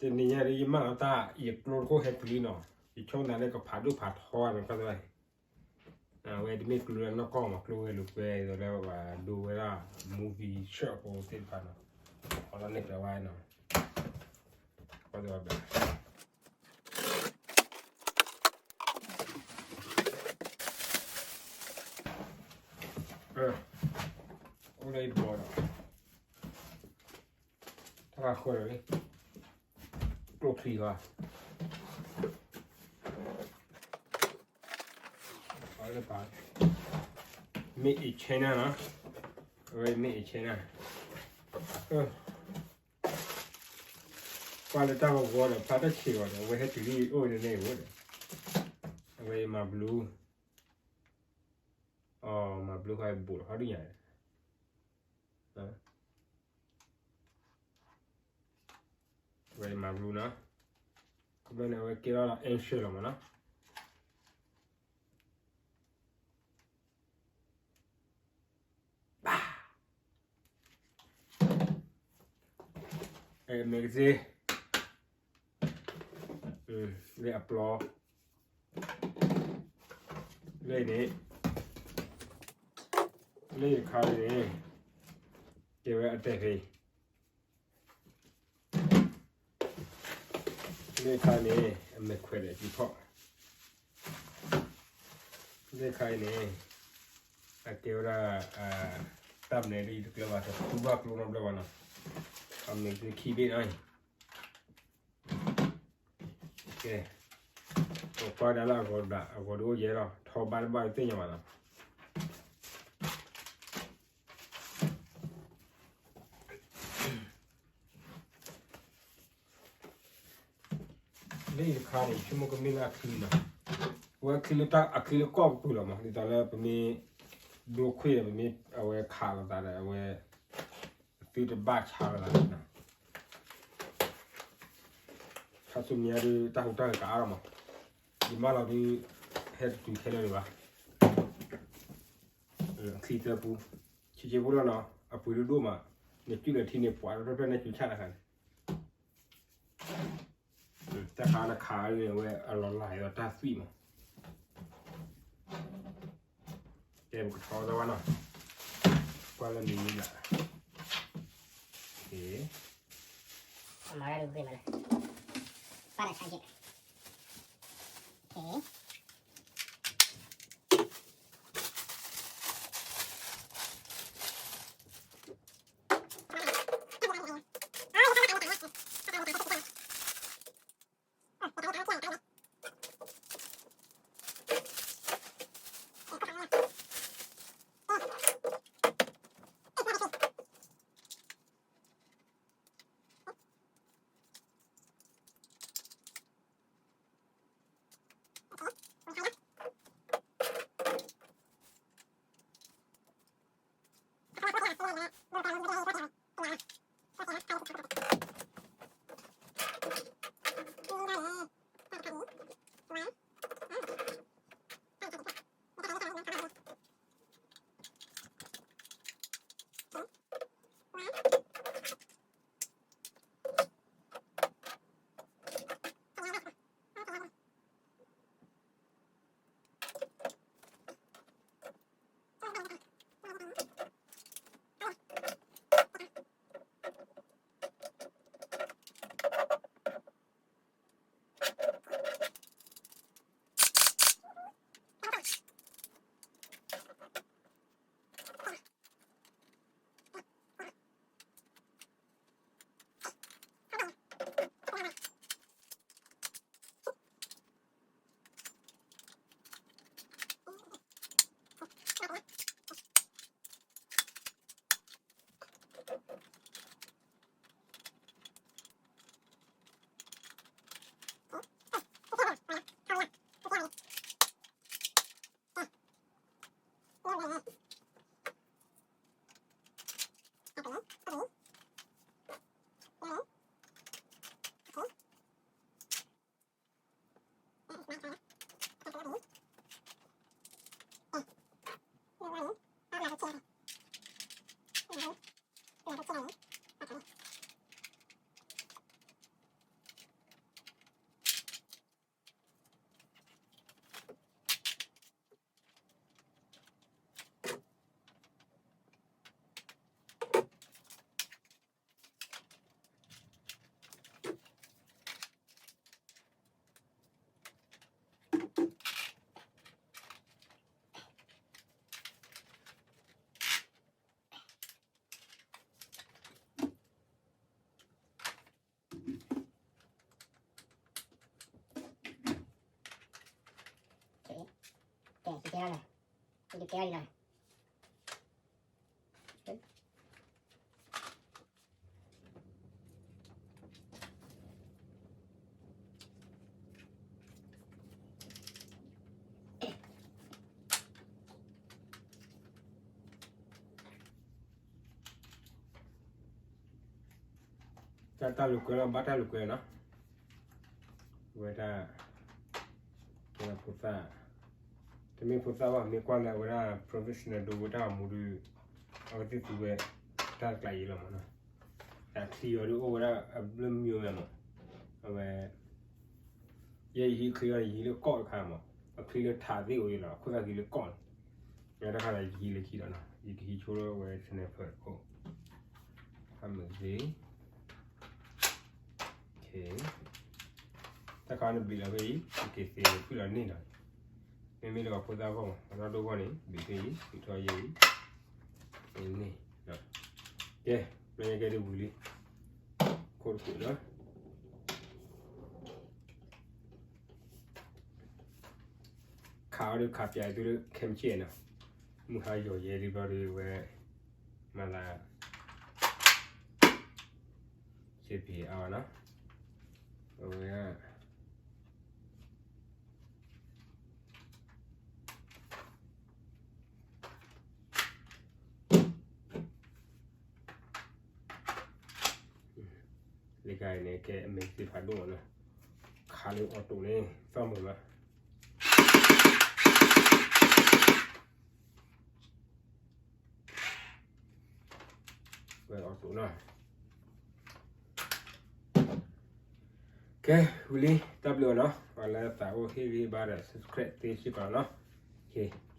တနံၤညါဒီး ယမၢလီၤတၢ် ယကျိတခိၣ်ဟဲတုၤလံနီၤ, ယဆိကမိၣ်လၢကဖးဒိၣ်ဖးထီနီၤ, ကွၢ်သ့ၣ်, အဝဲတမ့ၢ်ကျိလၢနီၢ်ကီၢ်မး, ကျိဝဲလိာ်ကွဲ ဒ်သိးလၢပှၤဒိဝဲဒၣ် movie ဆၢၣ်ဖိသ့ၣ်တဖၣ်နီၤ, အလီၢ်န့ၣ်ပျဲဝဲနီၤ, ကွၢ်သ့ၣ်ဘၣ် အိၣ်လၢအံၤတဘီဒီး တၢ်ဃၢလၢ ကျိချံလီၤ, made in China နီၤ, အဝဲ made in China, ကွၢ်လၢတၢ်ဂီၤဂီၤဒီး ဖျါတၢ်ဆံးဂီၤဒီး အဝဲဟဲတုၤလံအိၣ်ဝဲန့ၣ်န့ၣ်ဝဲဒီး, အဝဲမၤဘျူး, အမၤဘျူးဃီဘူးလီၤဟီဒုညါ, အဝဲမၤဘျူးနီၤ, ခီဖျိန့ၣ် အဝဲကဲထီၣ်လၢ ancient လီၤမးနီၤ. အဲ magazine လၢအပျီ, လၢန့ၣ်, လၢတခါန့ၣ်, ကဲဝဲအတဲာ်ဖဲ လၢခါန့ၣ် အမဲာ်ခွဲးဒီးအစုဖီၣ်, လၢခါအံၤန့ၣ် အကဲဝဲဒၣ် တၢ်မနုၤဒ်အံၤတကျၢၤဘၣ်, တတူၢ်ဘၣ်ကျိနီတဘျီဘၣ်နီၤ, အမ့ၢ်သုခံဘ့ၣ်နီၤအံၤ, ကဲ, ပကွၢ်ဒၣ်လၢအဂီၤဒၣ် အဂီၤဒုးအိၣ်ယဲလီၤ, ထီဘၣ်တဘၣ်တသ့ၣ်ညါဘၣ်နီၤ. လၢအံၤတခါန့ၣ် ဆိကမိၣ်ကမ့ၢ်လၢအချံနီၤ, အဝဲအချံလၢတၢ်အချံလၢကီၢ်ပူၤလီၤမး, ဒ်သိးလၢပမ့ၢ် ဒိခွံၣ်ဒီး ပမ့ၢ်အဝဲခးလိာ်သးဒီး အဝဲ သုတဘၣ်ဆါလိာ်သးန့ၣ်နီၤ, ခါဆူညါဒုး တၢ်ဟူးတၢ်ဂဲၤကအါထီၣ်မး, ယမၢလီၤဒုး ဟဲတတုၤခဲလၢာ်ဒံးဘၣ်. အချံသၢပူ, ဆံးဆံးဖိလီၤနီၤ, အပှ့ၤဒိၣ်ဒိၣ်မး, နစုဒီးထံန့ၣ် ပှၤတဖျၢၣ်ဖျၢၣ်န့ၣ် စုဆၣ်တခါန့ၣ် တၢ်ခါနခးန့ၣ် အဝဲအလီၤလးဒီးတၢ်သွံၣ်မး, ကဲပကထီသီဘၣ်နီၤ, ကွၢ်လၢမံၤမံၤဘၣ်, ကဲ, မၤရၢ်ဒုးဂ့ၤမးလၢ, ပၢ်ဒီးဆါက့, ကဲ. ကဲလီၤ, ယကဲလီၤလံနီၤ. တၢ်တၢ်လိာ်ကွဲလီၤ ဘၣ်တၢ်လိာ်ကွဲနီၤ, ဝဲဒၣ် ဖိသၣ်, တမ့ၢ်ဖိသၣ်ဘၣ် မ့ၢ်ကွၢ်လၢအဝဲဒၣ် professional ဒိဝဲတၢ်ဂီၤမူဒီး အဝဲသ့ၣ်သူဝဲ တၢ်တကျးအံၤလီၤမးနီၤ, တၢ်ချံအီၤဒုးအိၣ်ဝဲဒၣ်အဘျၢမံၤဝဲမး, အဝဲ ယဲယဟံးချံအီၤန့ၣ် ယဟံးလၢကီၢ်တခါမး, အချံလၢထးသ့ၣ်အိၣ်အံၤလီၤ အခိၣ်သၣ်ကံၤလၢကီၢ်န့ၣ်, တၢ်တခါဒီးယဟံးလၢခံဒီးနီၤ ယကဟံးဆိလၢဝဲ sniper တခိၣ်, အမုၢ်သ့ တၢ်ခါန့ၣ်ဘံၣ်လီၤဖဲအံၤ ယက့ၤသ့ၣ်ဖုၣ်လီၤန့ၢ်နီၤ, မ့မ့ၢ်လၢပှၤဖိသၣ်အဂီၢ်မး ပှၤနီၢ်ဒိၣ်အဂီၢ်န့ၣ် ဘံၣ်ဖဲအံၤ ဘံၣ်ထီၣ်ယဲအံၤ, န့ၣ်, ကဲ, မ့ၢ်ကဲဒ်ဝံၤလံ, ခိၣ်တခိၣ်လီၤ, ခးအီၤဒီးခးပၠးအံၤသုလၢခဲမုၢ်ဆ့ၣ်နီၤ, မုၢ်ဟါယီၤယဲဒ်ဘျီဒီးဝဲ, မၤသး စ့ပံၤအါအီၤနီၤ, အဝဲ လၢကါအံၤန့ၣ် ကဲအမဲာ်သ့ၣ်ဖးဒိၣ်မးနီၤ, ခးလၢအီၣ်တိၣ်န့ၣ် သီၣ်မုာ်မး ဝဲအီၣ်တိၣ်နီၤ, ကဲ, ဝံၤလံ တၢ်ဘျုးအီၤနီၤ, ပှၤလၢသးအိၣ်ဟ့ၣ်ဂံၢ်ဘါဒီး subscribe သ့စ့ၢ်ကီးနီၤ, ကဲ